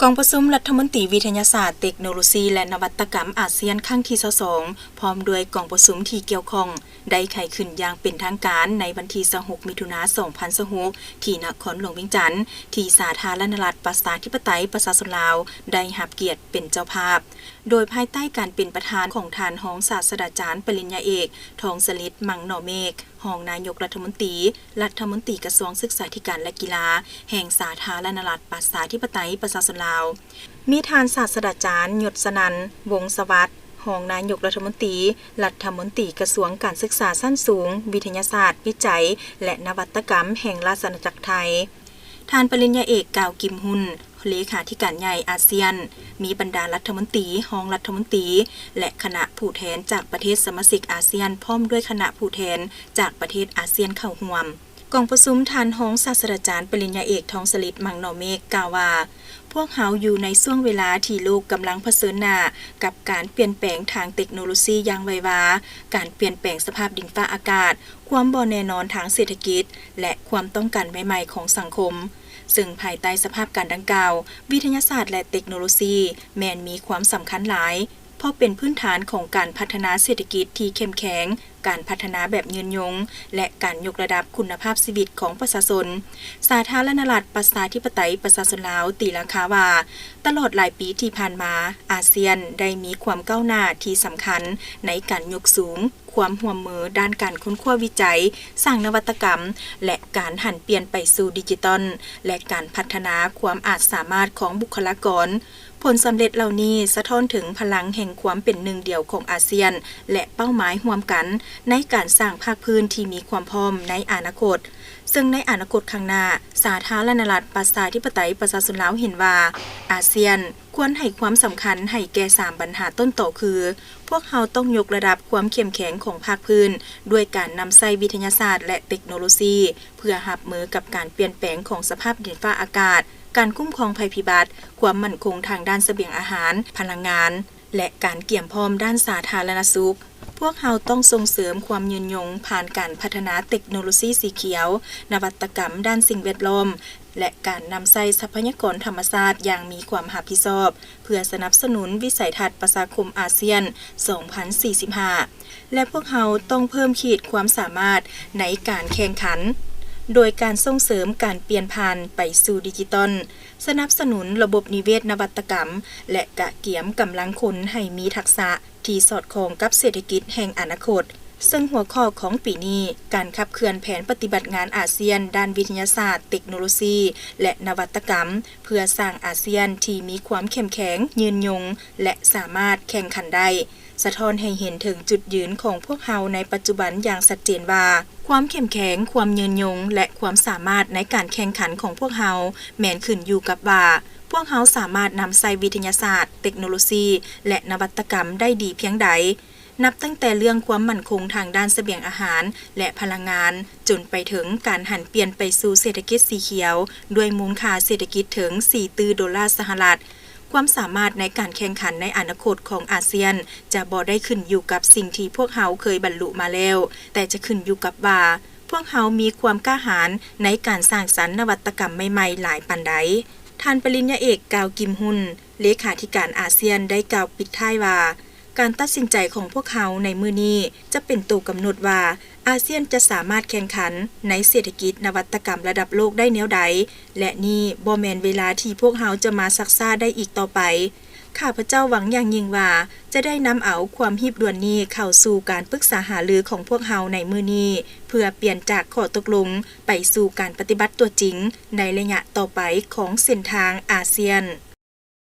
ກອງປະຊຸມລັດຖະມົນຕີວິທະຍາສາດ, ເຕັກໂນໂລຊີ ແລະ ນະວັດຕະກຳອາຊຽນຄັ້ງທີຊາວສອງ ພ້ອມດ້ວຍກອງປະຊຸມທີ່ກ່ຽວຂ້ອງ ໄດ້ໄຂຂຶ້ນຢ່າງເປັນທາງການໃນວັນທີຊາວຫົກ ມິຖຸນາ ສອງພັນຊາວຫົກ ທີ່ນະຄອນຫຼວງວຽງຈັນ, ທີ່ສາທາລະນະລັດ ປະຊາທິປະໄຕ ປະຊາຊົນລາວ ໄດ້ຮັບກຽດເປັນເຈົ້າພາບ, ໂດຍພາຍໃຕ້ການເປັນປະທານຂອງທ່ານຮອງສາດສະດາຈານປະລິນຍາເອກ ທອງສະລິດ ມັງໜໍເມກ ຮອງນາຍົກລັດຖະມົນຕີ, ລັດຖະມົນຕີກະຊວງສຶກສາທິການ ແລະ ກິລາ ແຫ່ງສາທາລະນະລັດ ປະຊາທິປະໄຕ ປະຊາຊົນລາວ, ມີທ່ານສາດສະດາຈານ ຍົດສະນັນ ວົງສະຫວັດ ຮອງນາຍົກລັດຖະມົນຕີ, ລັດຖະມົນຕີກະຊວງການສຶກສາຊັ້ນສູງ, ວິທະຍາສາດ, ວິໄຈ ແລະ ນະວັດຕະກຳ ແຫ່ງລາຊະອານາຈັກໄທ. ທ່ານປະລິນຍາເອກ ກາວ ກິມຮຸນ ເລຂາທິການໃຫຍ່ອາຊຽນ, ມີບັນດາລັດຖະມົນຕີ, ຮອງລັດຖະມົນຕີ ແລະ ຄະນະຜູ້ແທນຈາກປະເທດສະມາຊິກອາຊຽນ ພ້ອມດ້ວຍຄະນະຜູ້ແທນຈາກປະເທດອາຊຽນເຂົ້າຮ່ວມ. ກອງປະຊຸມ, ທ່ານຮອງສາດສະດາຈານປະລິນຍາເອກ ທອງສະລິດ ມັງໜໍເມກ ກ່າວວ່າ, ພວກເຮົາຢູ່ໃນຊ່ວງເວລາທີ່ໂລກກຳລັງຜະເຊີນໜ້າກັບການປ່ຽນແປງທາງເຕັກໂນໂລຊີຢ່າງໄວວາ, ການປ່ຽນແປງສະພາບດິນຟ້າອາກາດ, ຄວາມບໍ່ແນ່ນອນທາງເສດຖະກິດ ແລະ ຄວາມຕ້ອງການໃໝ່ໆຂອງສັງຄົມ, ເຊິ່ງພາຍໃຕ້ສະພາບການດັ່ງກ່າວ, ວິທະຍາສາດ ແລະ ເຕັກໂນໂລຊີແມ່ນມີຄວາມສຳຄັນຫຼາຍ, ເພາະເປັນພື້ນຖານຂອງການພັດທະນາເສດຖະກິດທີ່ເຂັ້ມແຂງ, ການພັດທະນາແບບຍືນຍົງ ແລະ ການຍົກລະດັບຄຸນນະພາບຊີວິດຂອງປະຊາຊົນ. ສາທາລະນະລັດ ປະຊາທິປະໄຕ ປະຊາຊົນລາວ ຕີລາຄາວ່າ, ຕະຫຼອດຫຼາຍປີທີ່ຜ່ານມາ, ອາຊຽນໄດ້ມີຄວາມກ້າວໜ້າທີ່ສຳຄັນໃນການຍົກສູງ ຄວາມຮ່ວມມືດ້ານການຄົ້ນຄວ້າວິໄຈ, ສ້າງນະວັດຕະກຳ ແລະ ການຫັນປ່ຽນໄປສູ່ດິຈິຕອນ ແລະ ການພັດທະນາຄວາມອາດສາມາດຂອງບຸກຄະລາກອນ. ຜົນສຳເລັດເຫຼົ່ານີ້ສະທ້ອນເຖິງພະລັງແຫ່ງຄວາມເປັນໜຶ່ງດຽວຂອງອາຊຽນ ແລະ ເປົ້າໝາຍຮ່ວມກັນໃນການສ້າງພາກພື້ນທີ່ມີຄວາມພ້ອມໃນອະນາຄົດ. ເຊິ່ງໃນອະນາຄົດຂ້າງໜ້າ, ສາທາລະນະລັດ ປະຊາທິປະໄຕ ປະຊາຊົນລາວເຫັນວ່າ ອາຊຽນຄວນໃຫ້ຄວາມສຳຄັນໃຫ້ແກ່ສາມບັນຫາຕົ້ນຕໍຄື, ພວກເຮົາຕ້ອງຍົກລະດັບຄວາມເຂັ້ມແຂງຂອງພາກພື້ນ ດ້ວຍການນຳໃຊ້ວິທະຍາສາດ ແລະ ເຕັກໂນໂລຊີ ເພື່ອຮັບມືກັບການປ່ຽນແປງຂອງສະພາບດິນຟ້າອາກາດ, ການຄຸ້ມຄອງໄພພິບັດ, ຄວາມໝັ້ນຄົງທາງດ້ານສະບຽງອາຫານ, ພະລັງງານ ແລະ ການກຽມພ້ອມດ້ານສາທາລະນະສຸກ. ພວກເຮົາຕ້ອງສົ່ງເສີມຄວາມຍືນຍົງຜ່ານການພັດທະນາເຕັກໂນໂລຊີສີຂຽວ, ນະວັດຕະກຳດ້ານສິ່ງແວດລ້ອມ ແລະ ການນຳໃຊ້ຊັບພະຍາກອນທຳມະຊາດຢ່າງມີຄວາມຮັບຜິດຊອບ ເພື່ອສະໜັບສະໜູນວິໄສທັດປະຊາຄົມອາຊຽນ ສອງພັນສີ່ສິບຫ້າ ແລະ ພວກເຮົາຕ້ອງເພີ່ມຂີດຄວາມສາມາດໃນການແຂ່ງຂັນ ໂດຍການສົ່ງເສີມການປ່ຽນຜ່ານໄປສູ່ດິຈິຕອນ, ສະໜັບສະໜູນລະບົບນິເວດນະວັດຕະກຳ ແລະ ກະກຽມກຳລັງຄົນໃຫ້ມີທັກສະທີ່ສອດຄ່ອງກັບເສດຖະກິດແຫ່ງອະນາຄົດ. ເຊິ່ງຫົວຂໍ້ຂອງປີນີ້, ການຂັບເຄື່ອນແຜນປະຕິບັດງານອາຊຽນດ້ານວິທະຍາສາດ, ເຕັກໂນໂລຊີ ແລະ ນະວັດຕະກຳ ເພື່ອສ້າງອາຊຽນທີ່ມີຄວາມເຂັ້ມແຂງ, ຍືນຍົງ ແລະ ສາມາດແຂ່ງຂັນໄດ້, ສະທ້ອນໃຫ້ເຫັນເຖິງຈຸດຢືນຂອງພວກເຮົາໃນປັດຈຸບັນຢ່າງຊັດເຈນວ່າ, ຄວາມເຂັ້ມແຂງ, ຄວາມຍືນຍົງ ແລະ ຄວາມສາມາດໃນການແຂ່ງຂັນຂອງພວກເຮົາ ແມ່ນຂຶ້ນຢູ່ກັບວ່າ ພວກເຮົາສາມາດນຳໃຊ້ວິທະຍາສາດ, ເຕັກໂນໂລຊີ ແລະ ນະວັດຕະກຳໄດ້ດີພຽງໃດ. ນັບຕັ້ງແຕ່ເລື່ອງຄວາມໝັ້ນຄົງທາງດ້ານສະບຽງອາຫານ ແລະ ພະລັງງານ, ຈົນໄປເຖິງການຫັນປ່ຽນໄປສູ່ເສດຖະກິດສີຂຽວ ດ້ວຍມູນຄ່າເສດຖະກິດເຖິງສີ່ຕື້ໂດລາສະຫະລັດ. ຄວາມສາມາດໃນການແຂ່ງຂັນໃນອະນາຄົດຂອງອາຊຽນ ຈະບໍ່ໄດ້ຂຶ້ນຢູ່ກັບສິ່ງທີ່ພວກເຮົາເຄີຍບັນລຸມາແລ້ວ, ແຕ່ຈະຂຶ້ນຢູ່ກັບວ່າ ພວກເຮົາມີຄວາມກ້າຫານໃນການສ້າງສັນນະວັດຕະກຳໃໝ່ໆຫຼາຍປານໃດ. ທ່ານປະລິນຍາເອກ ກາວ ກິມຮຸນ ເລຂາທິການອາຊຽນ ໄດ້ກ່າວປິດທ້າຍວ່າ, ການຕັດສິນໃຈຂອງພວກເຮົາໃນມື້ນີ້ ຈະເປັນໂຕກຳນົດວ່າ ອາຊຽນຈະສາມາດແຂ່ງຂັນໃນເສດຖະກິດນະວັດຕະກຳລະດັບໂລກໄດ້ແນວໃດ, ແລະ ນີ້ບໍ່ແມ່ນເວລາທີ່ພວກເຮົາຈະມາຊັກຊ້າໄດ້ອີກຕໍ່ໄປ. ຂ້າພະເຈົ້າຫວັງຢ່າງຍິ່ງວ່າ ຈະໄດ້ນຳເອົາຄວາມຮີບດ່ວນນີ້ເຂົ້າສູ່ການປຶກສາຫາລືຂອງພວກເຮົາໃນມື້ນີ້ ເພື່ອປ່ຽນຈາກຂໍ້ຕົກລົງໄປສູ່ການປະຕິບັດຕົວຈິງໃນໄລຍະຕໍ່ໄປຂອງເສັ້ນທາງອາຊຽນ.